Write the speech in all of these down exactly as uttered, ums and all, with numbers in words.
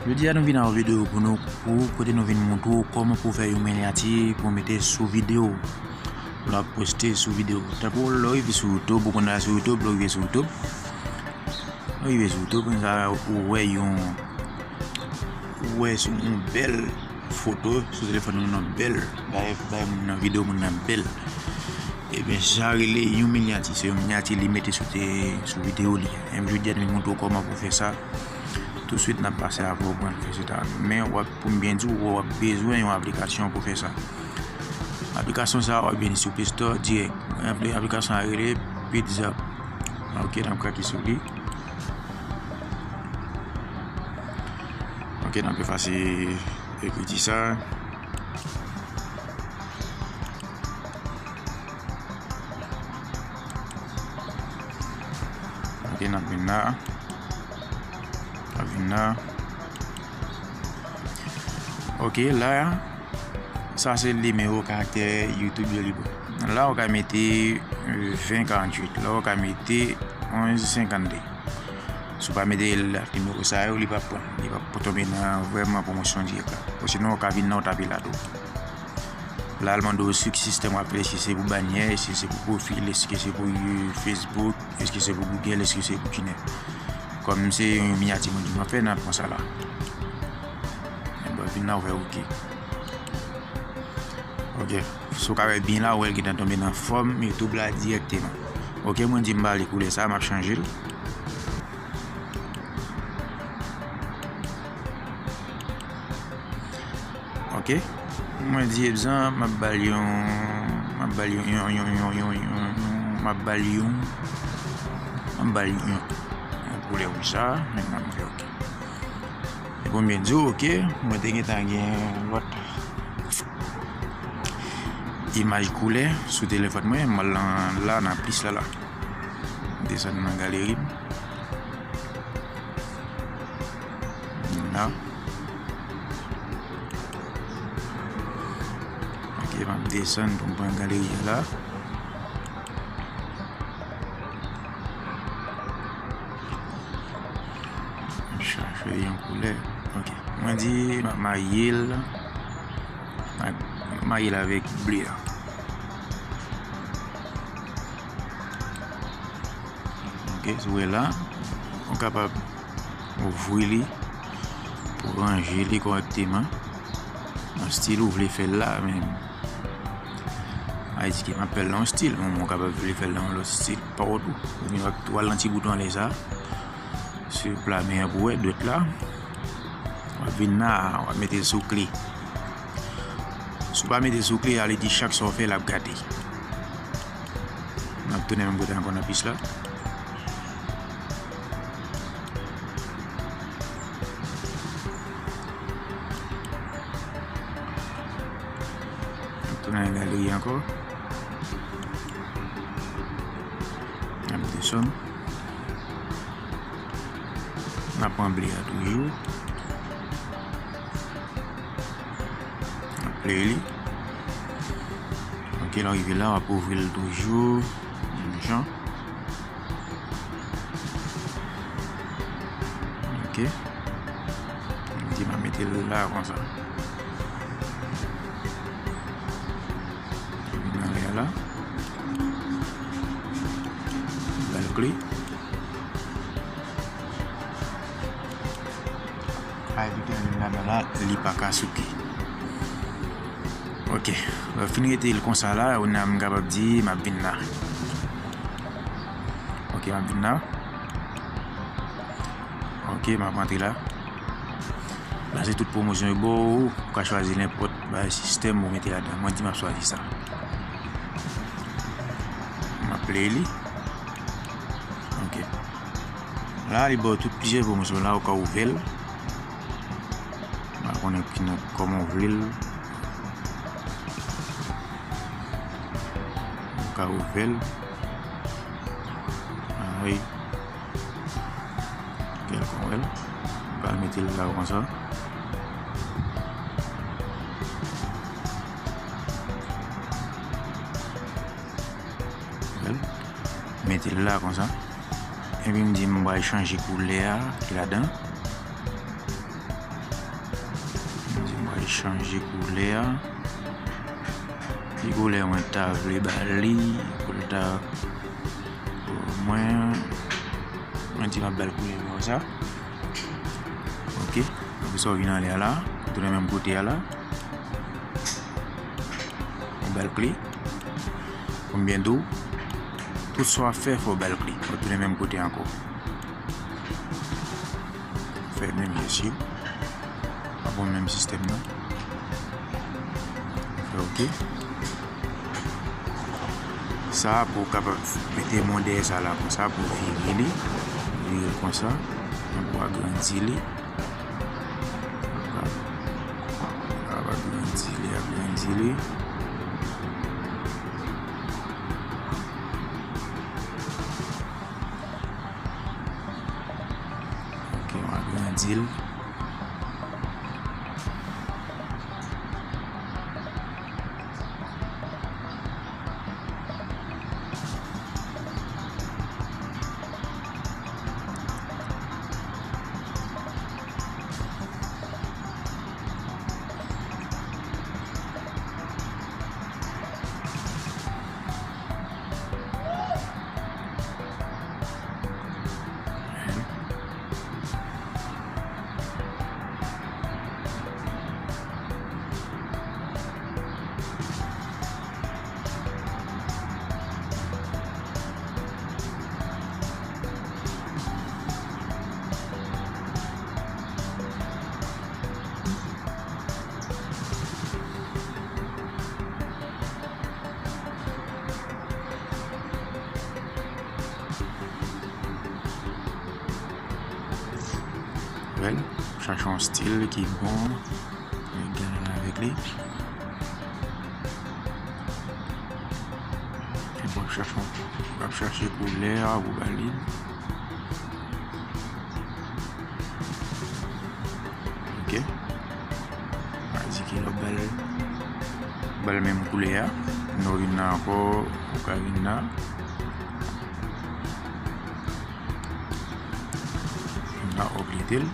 Jodi a nou vin ak yon videyo pou nou, pou kote nou vin montre w kòman pou fè yon minyati pou mete sou videyo. Pou l ap poste sou videyo. Tankou lè w rive sou YouTube, ou konn al sou YouTube, lè w rive sou YouTube. Lè w rive sou YouTube, konn sa ou wè yon, ou wè sou yon bèl foto sou telefòn moun nan bèl. Bay, bay moun nan videyo moun nan bèl. Ebyen, sa rele yon minyati. Se yon minyati li mete sou te, sou videyo li. Ebyen, jodi a nou vin montre w kòman pou fè sa. Touswit, n ap pase avè w pou n fè sa. Men, w ap, pou m byen di w, w ap bezwen yon aplikasyon pou fè sa. Aplikasyon sa a, w ap vin sou Play Store dirèk. Apli-, aplikasyon sa a rele Pizza. Ok, n ap krake sou li. Ok, n ap efase ekriti sa. Ok, n ap vin la. N ap vin la. Ok, la, sa se nimewo karaktè YouTube yo li bon. La, ou ka mete, euh, ven karanntuit. La, ou ka mete onz senkannde. Si w pa mete lòt nimewo sa yo, li p ap pran. Li p ap tonbe nan vrèman pwomosyon dirèk la. Osinon, ou ka vin nan ou tape la tou. La, l mande w sou ki sistèm w ap fè, èske se pou banyè, èske se pou pwofil, èske se pou, euh, Facebook, èske se pou Google, èske se pou Gmail. Kòm se yon minyati mwen di m ap fè, n ap pran sa la. Ebyen, vin la, ou fè ok. Ok. Si w ka wè byen la, ou wè l gentan tonbe nan fòm YouTube la dirèkteman. Ok, mwen di m ba li koulè sa, m ap chanje l. Ok. Mwen di, ebyen, m ap ba l yon, m ap ba l yon, yon, yon, m ap ba l yon, m ap ba l yon, yon koulè wouj sa, men m ap fè ok. Epi m byen di w, ok, mwen te gentan gen lòt imaj koulè sou telefòn mwen, m al nan la, nan plis la, la. Desann nan galeri m. La. Ok, m ap desann pou m pran galeri a la. M chache yon koulè. Ok. Mwen di, m ap maye l. M ap maye l avèk ble a. Ok, si w wè la, ou kapab ouvri li pou ranje li kòrèkteman nan stil ou vle fè l la, men a di ke m ap fè l nan yon stil, men ou kapab vle fè l nan yon lòt stil, pa wòt ou. Oubyen w ap, w al nan ti bouton anlè sa, sou pla men an pou w wè dwèt la, w ap vin la, w ap mete l sou kle. Si w pa mete l sou kle a, li di chak sa w fè, l ap gate. N ap tounen menm kote ankò nan pis la. N ap tounen nan galeri ankò. N ap desann. N ap pran ble a toujou. N ap play li. Ok, lè w rive la, w ap ouvri l toujou. Menm jan. Ok. M di m a mete l la konsa. Vin anlè a la. Ba l kle. Ay, tout an vin ladan la, li pa ka souke. Ok. Lè w fin rete l konsa la, ou nan m kapab di, m ap vin la. Ok, m ap vin la. Ok, m ap antre la. La, se tout pwomosyon yo ba w. Ou ka chwazi nenpòt bagay sistèm ou mete ladan. Mwen di m ap chwazi sa. M ap play li. Ok. La, li ba w tout plizyè pwomosyon. La, ou ka ouvè l. M pa konnen ki nan kòman w vle l. Ou ka ouvè l. Ay. Kèlkonk, wè l. Ou ka mete l la konsa. Wè l. Mete l la konsa. Epi m di m pral chanje koulè a ki ladan. Chanje koulè a. Ki koulè mwen ta vle ba li? Pou l ta, mwen, mwen di m ap ba l koulè vè sa. Ok. Apre sa, w vin anlè a la. Tounen menm kote a la. Ou ba l kle. Konbyen dou? Tout sa w ap fè, fò w ba l kle. Ou tounen menm kote ankò. Fè menm jès yo. Aprann menm sistèm nan. Fè ok. Sa pou w kapab mete men w dèyè sa la konsa pou w vire li. Vire l konsa. Epi w agrandi li. Ap agrandi li, agrandi li. Ok, m agrandi l. Wè, chache yon stil ki bon, gen avèk li. Epi w ap chache, w ap chache koulè a pou ba li. Ok. Mwen di ki lè w ba l, ba l menm koulè a. Lè w vin la ankò, ou ka vin la. Vin la, w ap lite l.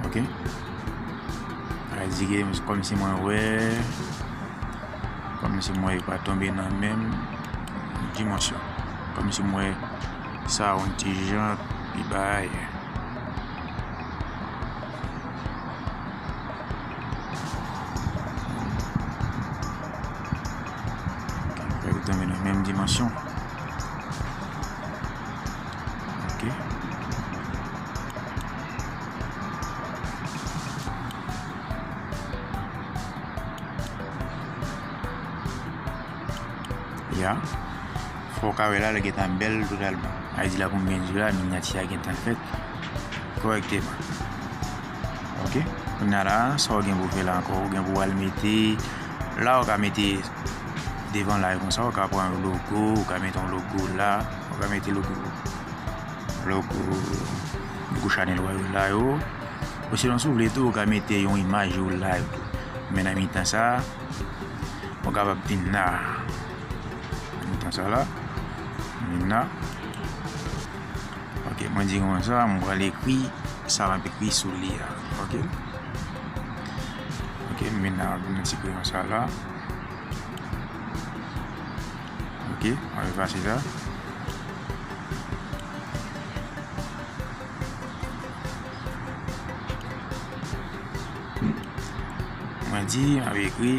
Ok. Sa vle di ke kòmsi mwen wè, kòmsi mwen pa tonbe nan menm dimansyon. Kòmsi mwen sa yon ti jan pi ba ayè. Fè l tonbe nan menm dimansyon. Ok. Ya. Fò w ka wè la, l gentan bèl totalman. Sa vle di la pou m byen di w la, minyati a gentan fèt kòrèkteman. Ok. Kounye a la, sa w gen pou w fè la ankò, ou gen pou w al mete, la ou ka mete devan la konsa, ou ka pran yon logo, ou ka mete yon logo la, ou ka mete logo, logo, logo chanèl ou la yo. Osinon, si w vle tou, ou ka mete yon imaj ou la yo tou. Men nan mitan sa, ou kapab vin la. Nan mitan sa la, vin la. Ok, mwen di konsa, mwen pral ekri sa m ap ekri sou li a. Ok. Ok, m vin la, m vin ti kreyon sa la. Ok, mwen efase sa. Mwen di, mwen ap ekri,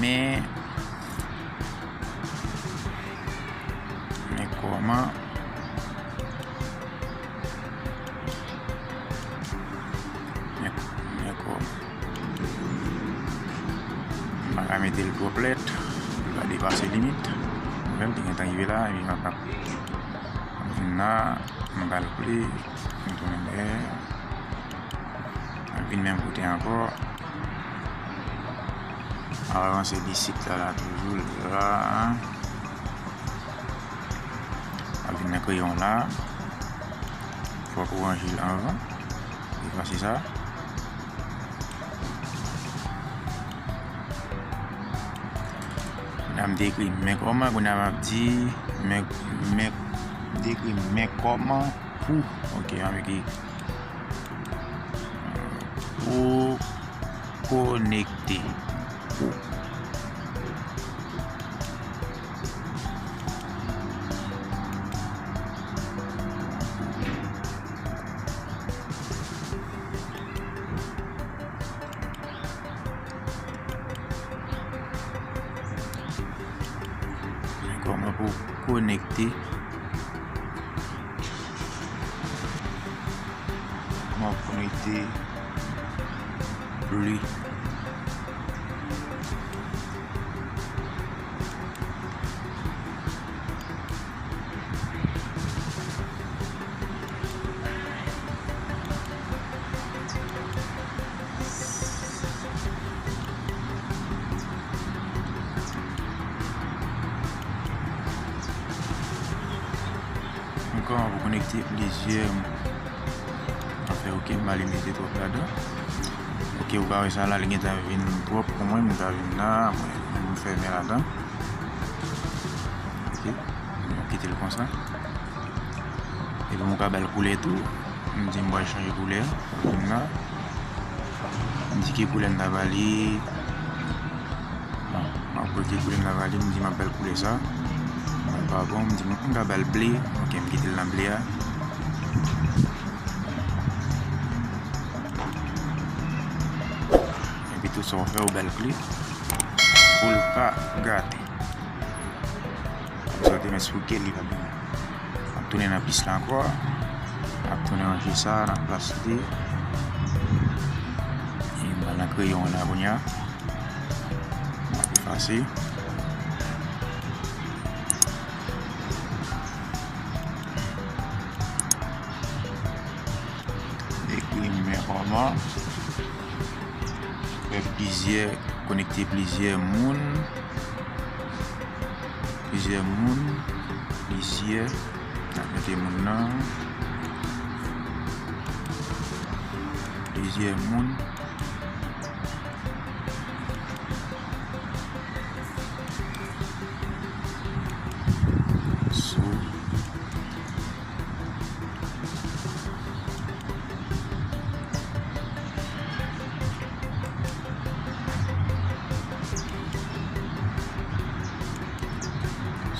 men, men kòman, men, men kòman. M pa ka mete l twòp lèt, pou l pa depase limit. Mwen menm, te gentan rive la, epi m ap, m ap vin la, m kalkile. M tounen dèyè. M vin menm kote ankò. M ap avanse disip la, la toujou la. M ap vin nan kreyon la. Fòk ou ranje l anvan. Efase sa. Kounye a m te ekri men kòman, kounye a m ap di men, men, M te ekri men kòman pou. Ok, m ekri pou konekte. Pou. Kòman pou konekte. Kòman pou konekte pli. Ankò, pou konekte plizyè. Anfen, ok, m pa limite twòp ladan. Ok, ou ka wè sa la, li gentan vin twòp pou mwen, m ta vin la, mwen, m fèmen ladan. Ok, m kite l konsa. Epi m ka ba l koulè tou. M di m pral chanje koulè. Vin la. M di ki koulè m ta ba li. Bon, m ap wè ki koulè m ta ba li. M di m ap ba l koulè sa. Mwen pa bon. M di m ka ba l ble. Ok, m kite l nan ble a. Epi tout sa w fè, ou ba l kle pou l pa gate. Sa te mèt sou kè li pa byen. Ap tounen nan pis la ankò. Ap tounen ranje sa nan plas li. E m pral nan kreyon an la kounye a. M ap efase. Ekri men kòman. Fè plizyè, konekte plizyè moun. Plizyè moun. Plizyè. N ap mete moun nan. Plizyè moun. Sou.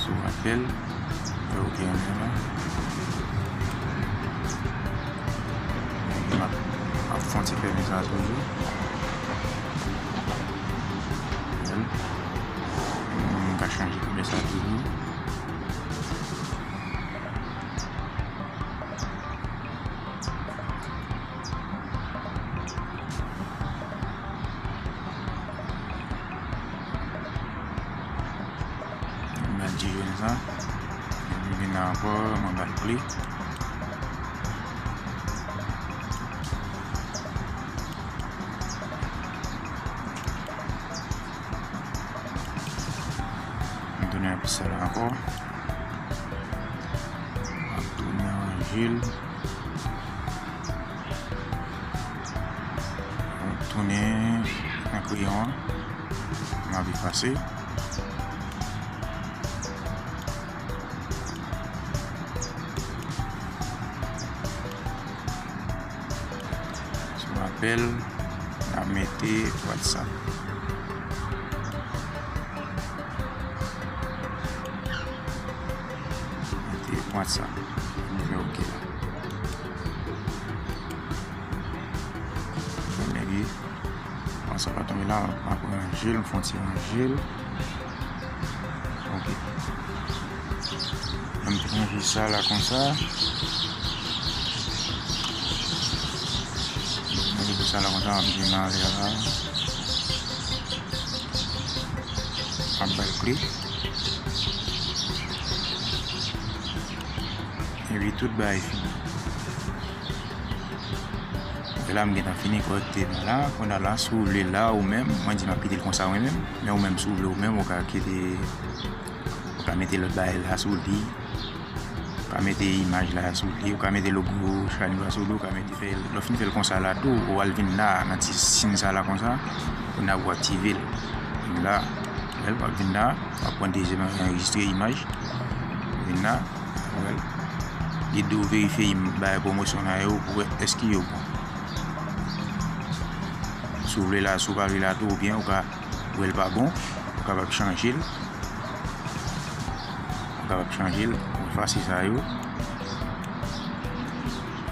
Sou apèl. Fè ok anlè la. M ap, ap fè yon ti fèmen sa toujou. Bèl. M ka chanje koulè sa toujou. M al ti jòn sa. M vin la ankò, mwen ba l kle. M tounen apre sa la ankò. M ap tounen ranje l. M ap tounen nan kreyon an. M ap efase. Sou apèl, n ap mete WhatsApp. Mete WhatsApp. M fè ok la. Nèg, WhatsApp la tonbe la, m ap ranje l, m fè yon ti ranje l. Ok. Lè m fin ranje sa la konsa. Lè m fin sa la konsa, m ap vin anlè la. M ap ba l kle. Epi tout bagay fini. E la m gentan fini kòrèkte men la. Kounye a la, si w vle la ou menm, mwen di m ap kite l konsa mwen menm. Men ou menm, si w vle ou menm, ou ka kite, ou ka mete lòt bagay la sou li. Ou ka mete imaj la sou li. Ou ka mete logo chanèl la sou li. Ou ka mete fè, lè w fin fè l konsa la tou, ou al vin la, nan ti siy sa la konsa. Kounye a pou aktive l. Vin la. Lè w ap vin la, w ap pran dezyèm anrejistre imaj. Vin la. Wè l. Ede w verifye bagay pwomosyon la yo pou wè èske yo bon. Si w vle la, si w pa vle la tou, oubyen ou ka wè l pa bon, ou kapab chanje l. Ou kapab chanje l, ou efase sa yo.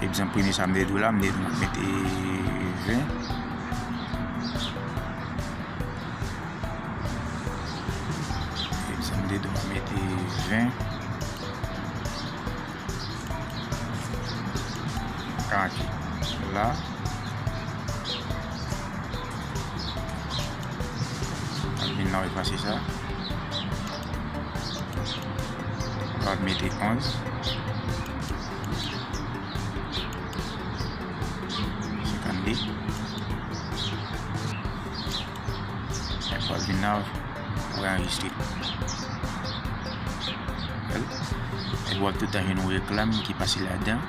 Egzanp, premye sa m te di w la, m te di w m ap mete ven. Egzanp, m te di w m ap mete ven. Karant-uit la. Vin la, efase sa. Ou ap mete onz. Senkannde. Epi w ap vin la, ou anrejistre. Epi w ap tout tan jwenn yon reklam ki pase ladan.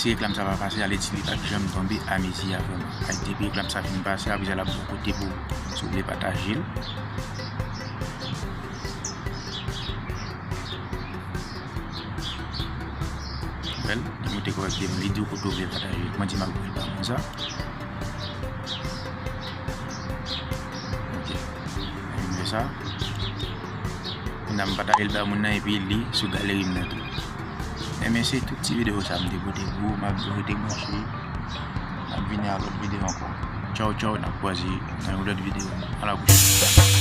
Si reklam sa pa pase, ale di li pa t janm tonbe a mezi a vrèman. Ay, depi reklam sa fin pase, apre sa l ap bò kote pou si w vle pataje l. Wè l, li moute kòrèkteman, li di w kote w vle pataje. Mwen di m ap voye l ba moun sa. Ok. Mwen fè sa. Kounye a m pataje l ba moun nan epi li sou galeri m nan tou. Ebyen, se tout ti videyo sa m te pote pou ou. M ap di w rete branche. M ap vini ak lòt videyo ankò. Tchaw, tchaw, n ap kwaze nan yon lòt videyo. A la pwochèn.